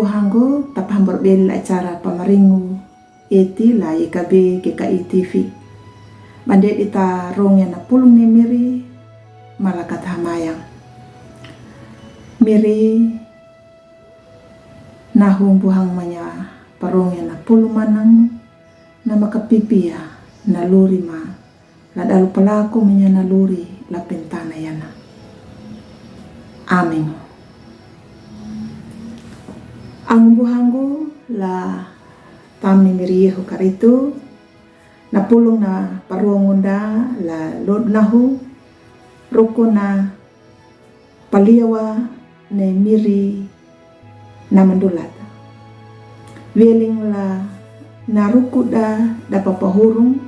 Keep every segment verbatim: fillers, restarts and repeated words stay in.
Buhango, tapahambar bel acara pamaringu eti la YKB GKI TV. Bande di tarongi ana pulung ni Miri, mala kata hamayang. Miri, nahu mbuhang manya parongi ana pulung manang, na makapipia na luri ma, la dalu palaku manya na luri la pentana yana. Amin. Anggu mbuhangu la tamni Miri Yehu Karitu, na pulung na parongonda la lod nahu, ruku na paliawa ni Miri na mandulata. Weling la na rukuda da papahurung,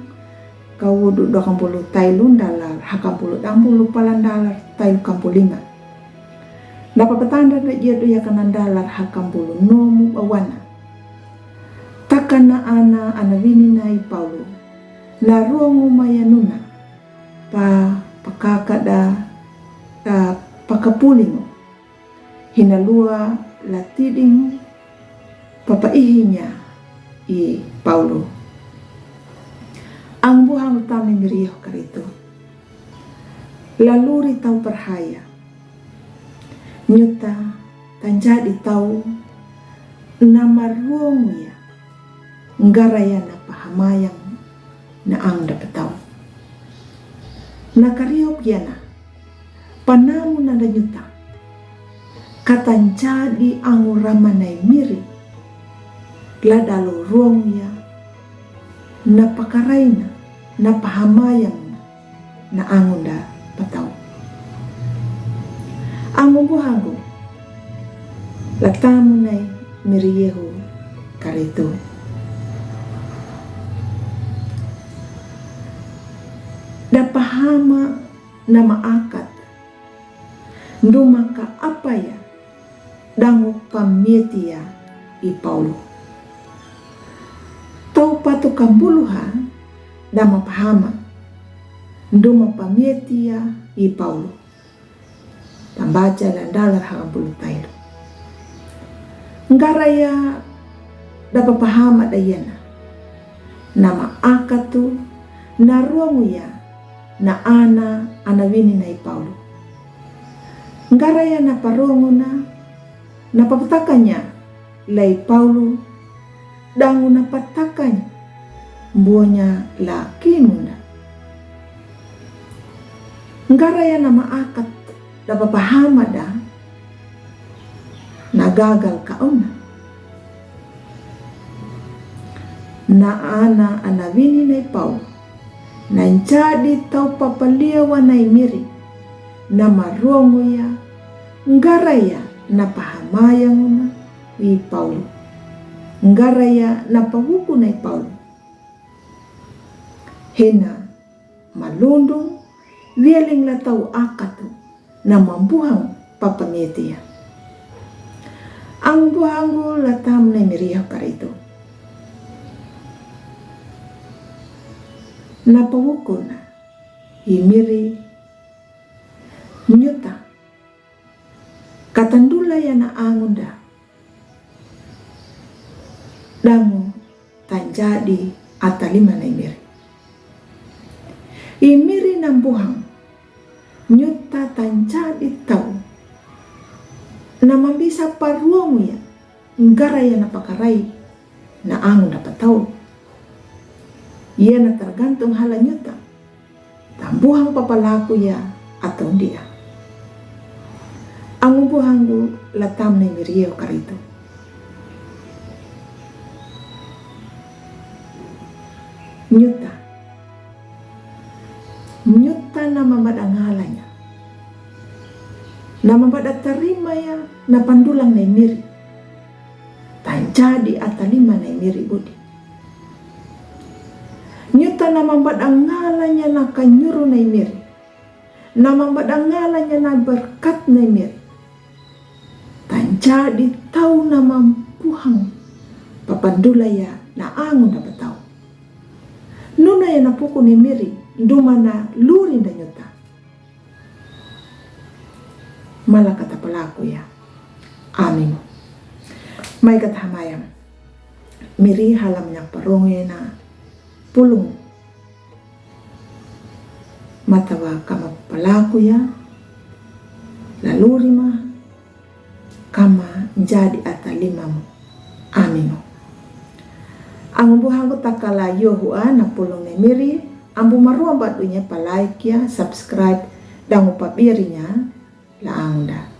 kawudu dua kambulu tailu ndalar ha kambulu dambulu pala ndalar tailu kambulu lima. Da papatanda da jadu ya kana ndalar ha kambulu nomu bawana. Takana ana, ana wini nai Paulu. Na ruongu maya nuna. Pa, pakakada, a, pakapulingu. Hina lua la tiding, papaihinya i Paulu. Anggu mbuhangu tamni Miri Yehu Karitu. La luri tau parhaya. Nyuta tanjadi tau na maruongu ya. Nggara ya na pahamayang na angu nda patau. Na kariop ya na panamu na nda nyuta. Katanjadi angu rama nai Miri. La dalu ruongu ya na pakaraina, na pahamayang na angu nda patau. Anggu mbuhangu la tamni Miri Yehu Karitu. Da pahama na maakat. Nduma ka apa ya dangu pamietiya i Paulu. Tau patu kambuluha da mapahama. Nduma pamietiya i Paulu. Tambaca la ndalar ha kambulu tailu. Nggara ya da papahama da yana. Na maakatu na ruongu ya na ana, ana wini nai Paulu. Nggara ya na parongo na, na papatakanya lai Paulu, dangu na patakanya, mbonya la kimunda. Nggara ya na maakat da papahama da, na gagal ka ona. Na ana, ana wini nai Paulu. Na njadi tau papaliawa nai Miri. Na maruongo ya. Nggara ya na pahamayang ona i Paulu. Nggara ya na pawuku nai Paulu. Hena malundung, weling la tau akatu, na mambuhang papamietiya. Anggu mbuhangu la tamni Miri Yehu Karitu. Na pawuku na i Miri nyuta. Katandula ya na angu nda. Dangu tanjadi atalima nai Miri. I Miri na mbuhang. Nyuta tanjadi tau. Na mambisa paruongu ya. Nggara ya na pakarai. Na angu nda patau. Ya na targantung ha la nyuta. Tambuhang papalaku ya atau ndia. Anggu mbuhangu la tamni Miri Yehu Karitu. Nyuta. Nyuta na mambada ngalanya. Na mambada tarima ya na pandulang nai Miri. Tanjadi atalima nai Miri budi. Nyuta na mambada ngalanya na kanyuru nai Miri. Na mambada ngalanya na barkat nai Miri. Tanjadi tau na mambuhang papandula ya na angu nda patau. Nuna ya na puku nai Miri, nduma na luri nda nyuta. Mala kata palaku ya. Amin. Maigata hamayam. Miri halam nya paronge na pulung. Matawa kama palakuya, lalurima, kama njadi ata limamu. Amino. Angbu hanggu takala yohu a na pulung ne miri, ambu marua mbadu nya palaik ya, subscribe, dangu pabiri nya, la angda.